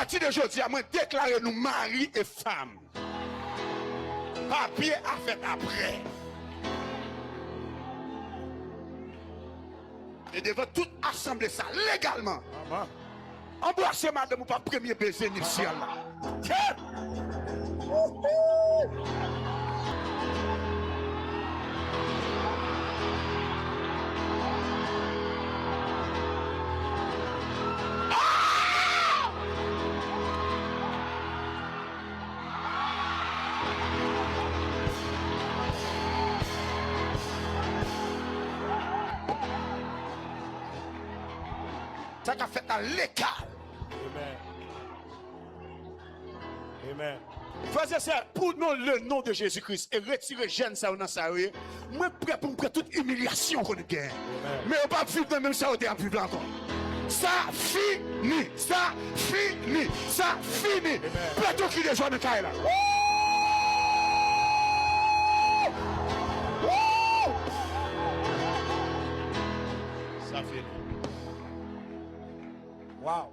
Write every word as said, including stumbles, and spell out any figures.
Apati de jodi a, mwen deklare nou mari e fanm. Papye a fèt apre. E devan tout asanble sa, legalman. Anbrase madanm ou pa premye beze nipsyal la. Kèt! Sa k ap fèt la legal. Amen. Amen. Frères et sœurs, pour non le nom de Jésus-Christ e retire jèn sa yo nan sa yo ye, mwen prè pou m pran tout imilyasyon konnen gen. Men yo p ap viv nan menm sa yo te ap viv la ankò. Sa fini, sa fini, sa fini. Pèt yon kri de jwa nan kay la. Woo! Woo! Sa fini. Wow.